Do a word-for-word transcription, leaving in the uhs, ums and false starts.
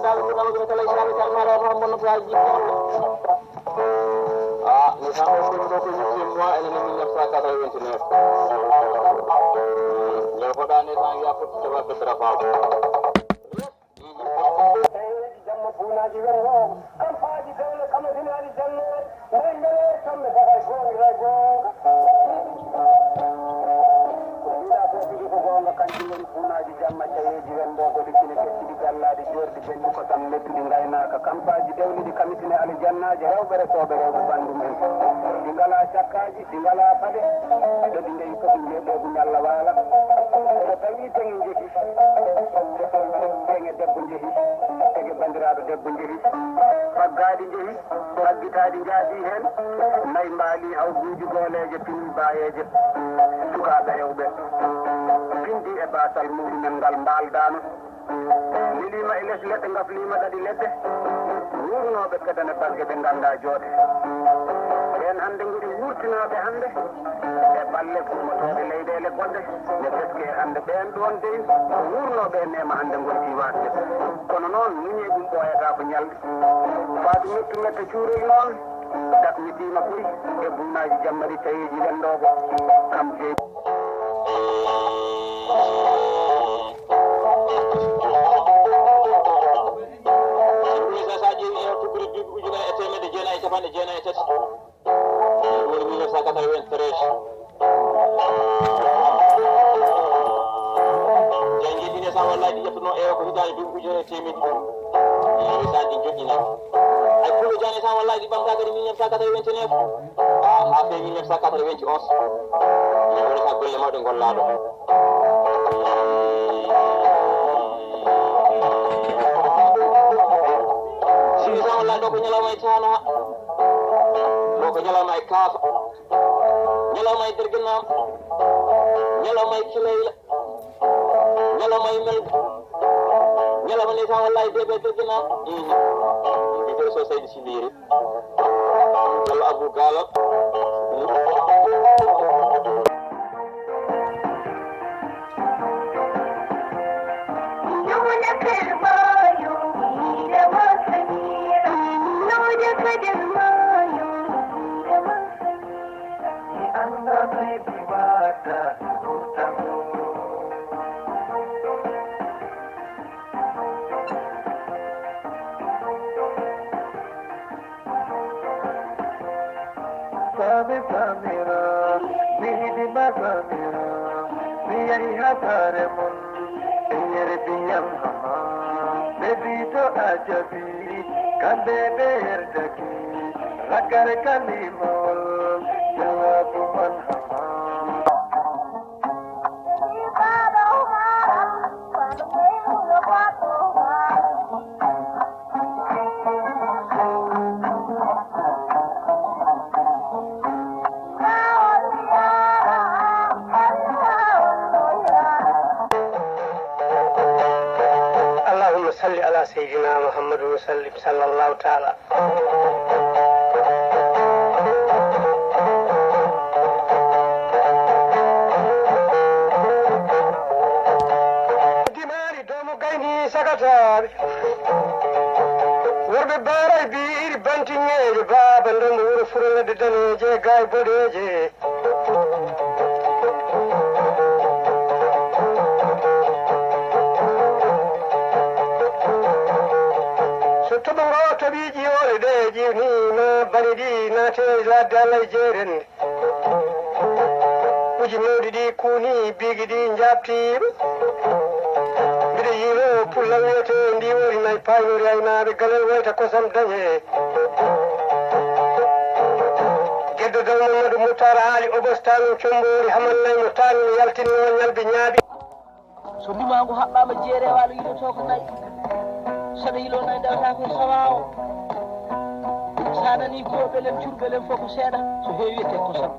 Kala ko ɗaɓɓata kala e saabe tan, mara ko hombo no faaji. Ah, mi tan ko ɗum ɗo ko huit mois, enen e mille neuf cent quatre-vingt-neuf. Nde hoɗaande tan, wiya fof to waɗde drapeau. Taweeji jamma buunaaji wero o, kampaaji dewle kama hinaali janno, nde mbele tomme tagay goonga ray goonga. Ko wiɗa ko ɗiɗi ko goonga, kanji ngoni buunaaji jamma, cayeeji wembo, godi kine keccidi gallaaɗi jorɗi, ɓenndi kosam lettuɗi ngaynaaka, kampaaji dewliɗi kamitine alijannaaji, rewɓe resooɓe rewɓe banndum en. Ɗi ngalaa cakkaaji, ɗi ngalaa paɗe, ɗo ɗi ndeyi fof njeeɗeebu ñalla waala. Ɗo tawi teŋe njehi, teŋe debbo njehi, teŋe banndiraaɗo debbo njehi, faggaaɗi njehi, faggitaaɗi njaadi heen, nayi mbaali hawguuji gooleeje, pini baayeeje, sukaaɓe rewɓe, pindi e baasal muɗumen ngal mbaaldaano. Leliima e les leɗɗe, ngafliima ɗaɗi leɗɗe, wuurnooɓe kedane balɗe ɓe nganndaa jooɗe. Ɓeen hannde ngoni wuurtinaaɓe hannde e balle gummotooɗe leyɗeele goɗɗe, ne teske hannde. Ɓeen ɗoon dey ko wuurnooɓe e neema hannde ngonti waasde. Kono noon, muñeeɗum ɓooyataa ko ñalɗi. Faatu mettu metta cuurel noon, dakmitiima koy e buunaaji jammari tayeeji wendooɓe, kam dey. Ɗum woni so a ƴeewi e tubbude duuɓi ujunere e teemedde jeenayi e capanɗe jeenayi e tati. Ɗum woni mille neuf cent quatre-vingt-treize. Janngeeji ne sa wallahi ɗi ƴettuno e ko hitaande duuɓi ujunere e teemedde ɗiɗi. Ɗi ndeysaan ɗi joɗɗinaama. Ay Pullo Diané sa wallahi ɗi ɓamtaa kadi mille neuf cent quatre-vingt-neuf. Ah, haa feewi mille neuf cent quatre-vingt-onze. Min woni ka golle mawɗe ngollaaɗo. Sini sa wallahi ɗo ko ñalawma e taana. Ɗo ko ñalawma e kaafa. Ñalawma e dergenam. Ñalawma e kilayla. Ñalawma e melgo. Ñalawma nde tan wallahi bebe debbo na. Bibere so Seydi Sili Yeri. Jallo Abou Galo. Faami faamira, mi yiɗi ma faamira, mi yahi haa saare mon, ɓe yeri ndiyam hama, ɓe mbii to a jaɓi, kamɓe ɓe yerdaki, ragare kalimawol, jawaabu man hama. Allahumma salli ala sayyidina Muhammadin wa sallim, sallallahu taala. Dimaari doomu gayni sagataaɓe. Worɓe baaray bi iri bantiŋeejo baaba ndombo wuro furo ladde daneeje gaay boɗeeje. So toɓo ngo toɓi ƴiwoole ɗe ƴiwniima bani ɗi naate ladde Allah e jeerende. Uji mawɗi ɗi kuuni biigi ɗi njaabtiima. Mbiɗa yiiloo pulla wiyetee ndiwoori nayi paynori aynaaɓe galel wayta kosam dañe. Geddo daw Mamadou Moutar Ali Obos Tanum Commboori Haman nayi mo Tanum yaltinno ñalbi ñaaɓi. So ndimaagu haɓɓaama jeere waalo yiloto ko nayi. Saɗa yilo nayi ndewata ko e sawaawo. Sa nani gooɓelen curɓelen fof ko seeɗa so heewi wiyete ko sabu.